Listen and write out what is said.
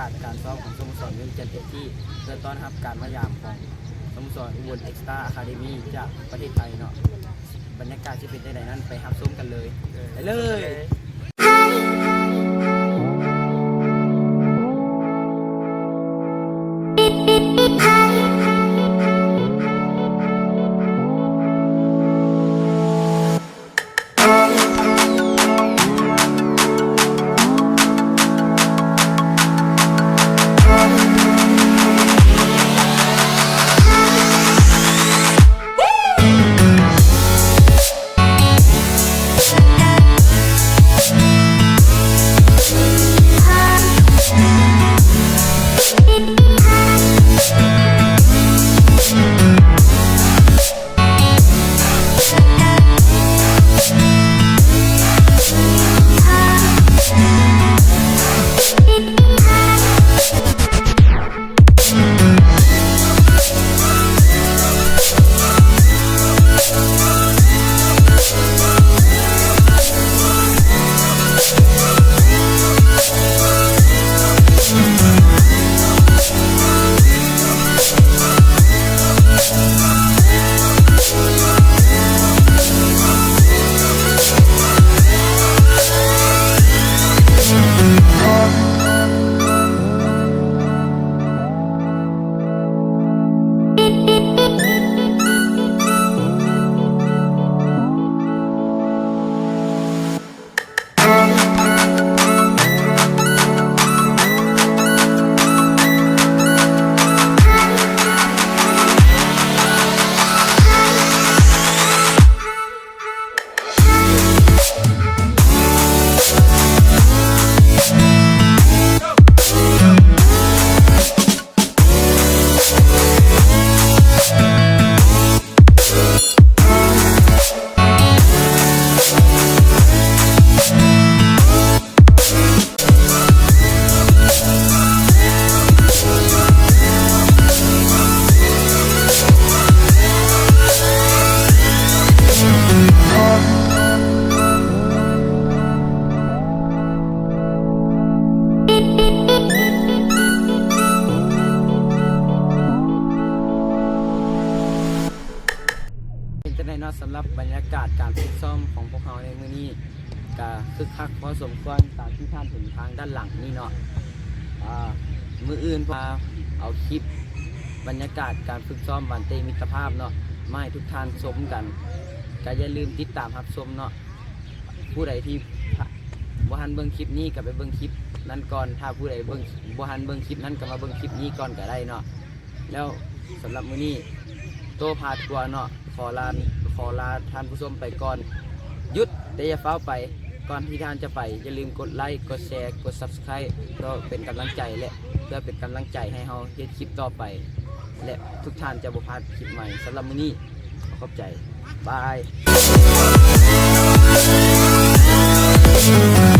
າດການຊ້ອມຂອງສະໂມສອນວຽງຈັນເອຟຊີ ເພື່ອຕ້ອນຮັບການມາຢາມຂອງສະໂມສອນອຸບົນເອັກສະຕາອາຄາເດມີຈາກປະເທດໄທເນາະ. ບັນຍາກາດຊິເປັນຈັ່ງໃດນັ້ນ ໄປຮັບຊົມກັນເລີຍ. ເອີ ໄປເລີຍ. ເປັນຈັ່ງໃດເນາະ ສຳລັບບັນຍາກາດການຝຶກຊ້ອມຂອງພວກເຮົາໃນມື້ນີ້ ກະຄຶກຄັກພໍສົມຄວນ ຕາມທີ່ທ່ານເຫັນທາງດ້ານຫຼັງນີ້ເນາະ. ອາ ມື້ອື່ນພາເອົາຄລິບບັນຍາກາດການຝຶກຊ້ອມບານເຕະມິດຕະພາບເນາະ ມາໃຫ້ທຸກທ່ານຊົມກັນ. ກະຢ່າລືມຕິດຕາມຮັບຊົມເນາະ. ຜູ້ໃດທີ່ ບໍ່ທັນເບິ່ງຄລິບນີ້ກະໄປເບິ່ງຄລິບນັ້ນກ່ອນ, ຖ້າຜູ້ໃດເບິ່ງ ບໍ່ທັນເບິ່ງຄລິບນັ້ນກະມາເບິ່ງຄລິບນີ້ກ່ອນກະໄດ້ເນາະ. ແລ້ວສຳລັບມື້ນີ້ ໂຕ້ພາທົວເນາະ ຂໍລາ ຂໍລາທ່ານຜູ້ຊົມໄປກ່ອນ. ຢຸດ ແຕ່ຢ່າຟ້າວໄປ. ກ່ອນທີ່ທ່ານຈະໄປ ຢ່າລືມກົດໄລ ກົດແຊ ກົດ Subscribe ເພື່ອເປັນກຳລັງໃຈ ແລະ ເພື່ອເປັນກຳລັງໃຈໃຫ້ເຮົາເຮັດຄລິບຕໍ່ໄປ ແລະ ທຸກທ່ານຈະບໍ່ພາດຄລິບໃໝ່. ສຳລັບມື້ນີ້ ຂໍຂອບໃຈ. ບາຍ.